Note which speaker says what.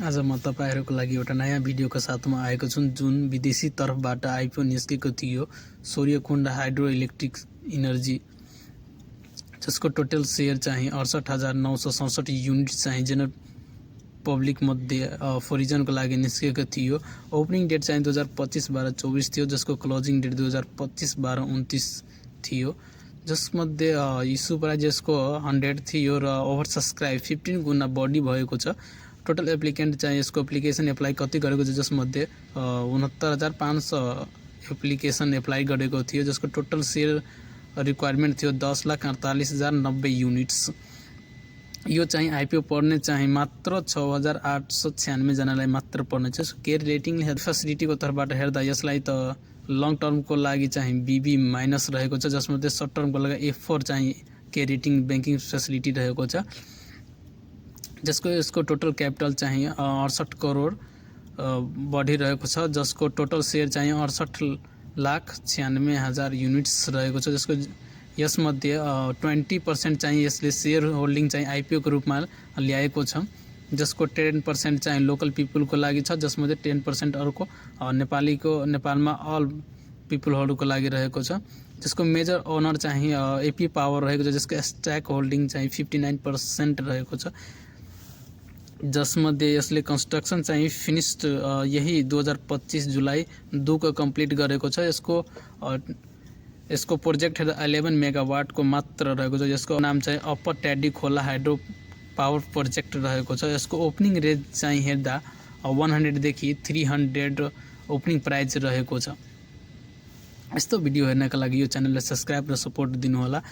Speaker 1: आज म तपाईहरुको लागि एउटा नयाँ भिडियोको साथमा आएको छु जुन विदेशी तर्फबाट आइपिओ निस्केको थियो सूर्यकुण्ड हाइड्रो इलेक्ट्रिक इनर्जी, जसको टोटल शेयर चाहिँ 68,967 युनिट चाहिँ जेनरल पब्लिक मध्ये फोरिजनको लागि निस्केको थियो। ओपनिङ डेट चाहिँ 2025-12-24 थियो, जसको क्लोजिङ डेट 2025-12-29 थियो। जसमध्ये इस्यु प्राइस यसको 100 थियो र ओभर सब्सक्राइब 15 गुना बढी भएको छ। टोटल एप्लिकेन्ट चाहिँ यसको एप्लिकेसन एप्लाई कति गरेको छ, जसमध्ये 69,500 एप्लिकेसन एप्लाई गरेको थियो, जसको टोटल शेयर रिक्वायरमेन्ट थियो 10,48,090 युनिट्स। यो चाहिँ आइपिओ पर्ने चाहिँ मात्र 6,896 जनालाई मात्र पर्ने छ। केयर रेटिङ फेसिलिटीको तर्फबाट हेर्दा यसलाई त लङ टर्मको लागि चाहिँ BB- रहेको छ, जसमध्ये सर्ट टर्मको लागि F4 चाहिँ केयर रेटिङ बैंकिङ फेसिलिटी रहेको छ, जसको यसको टोटल क्यापिटल चाहिँ 68 करोड बढिरहेको छ, जसको टोटल शेयर चाहिँ 68,96,000 युनिट्स रहेको छ, जसको यसमध्ये 20% चाहिँ यसले शेयर होल्डिङ चाहिँ आइपिओ को रूपमा ल्याएको छ, जसको 10% चाहिँ लोकल पिपलको लागि छ, जसमध्ये 10% अर्को नेपालमा अल पिपलहरुको लागि रहेको छ, जसको मेजर ओनर चाहिँ एपी पावर रहेको छ, जसको स्टक होल्डिङ चाहिँ 59% रहेको छ, जसमध्ये यसले कन्स्ट्रक्सन चाहिँ फिनिश्ड यही 2025 जुलाई 2 को कम्प्लिट गरेको छ। यसको प्रोजेक्ट हेर्दा 11 मेगावाट को मात्र रहेको छ, यसको नाम चाहिँ अप्पर ट्याडी खोला हाइड्रो पावर प्रोजेक्ट रहेको छ। यसको ओपनिङ रेट चाहिँ हेर्दा 100 देखि 300 ओपनिङ प्राइस रहेको छ। यस्तो भिडियो हेर्नका लागि यो च्यानललाई सब्स्क्राइब र सपोर्ट दिनुहोला।